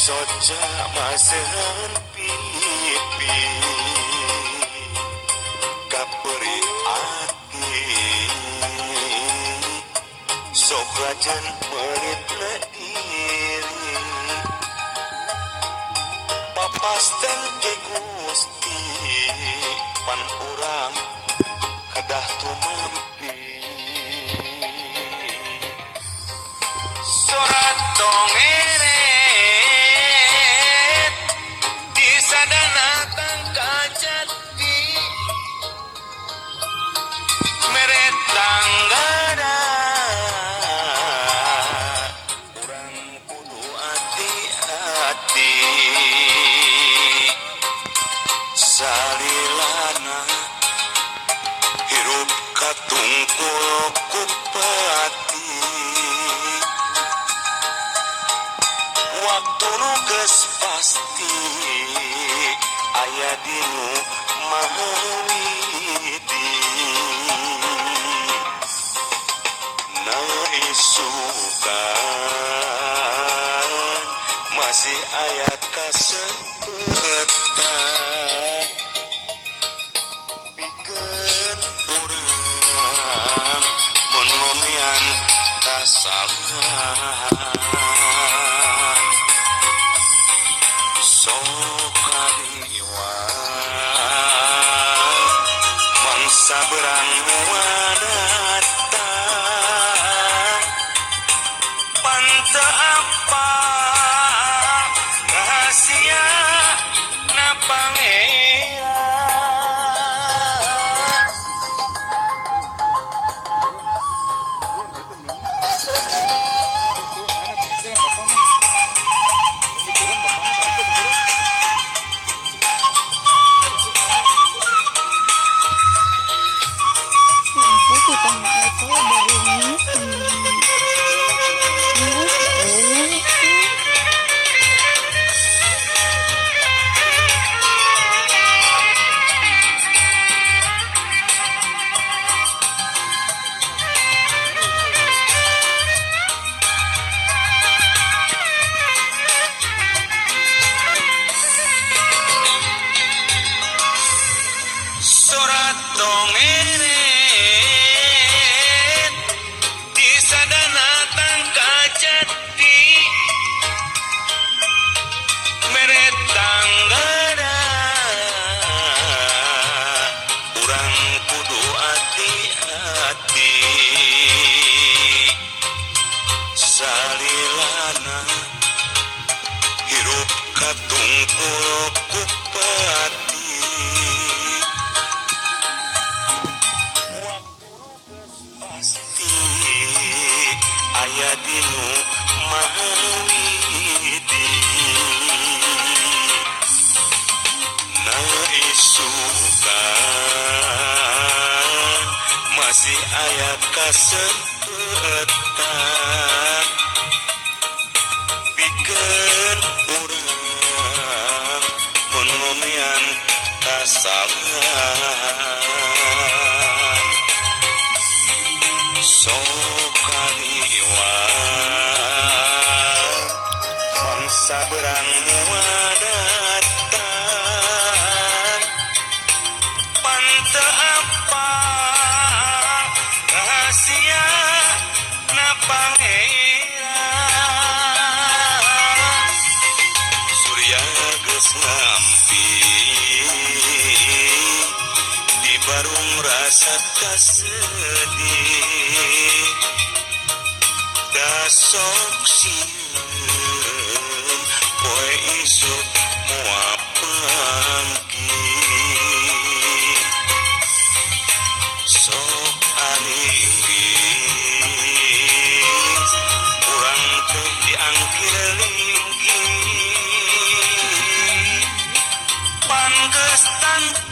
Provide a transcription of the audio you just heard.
Soca masehan pipi kaperi ati sok rajan merit diri papasten ke Gusti pan urang kedah tumampi surat tongeret di sadana tangkajati meret tanggada urang kudu hati-hati salilana hirup katungkul ku pati waktu nu geus pasti aya dinu maha widi na isukan masih aya kasepetan pikeun urang mun ngomean kasalahan sok kaliwat mangsa berang muadatang panteu apa rahasia na pangeran. Surat tongeret di sadana tangkajati meret tanggada urang kudu hati-hati salilana hirup katungkul ku pati pasti aya dinu maha widi na isukan masih aya kasepetan pikeun urang mun ngomean kasalahan sok kaliwat mangsa berang muadatang panteu apa rahasia na pangeran surya geus ngampi di barung rasa kasedih dasok sieun poe isuk moal panggih sok aringgis urang teh diangkir linggih panggeus tantu.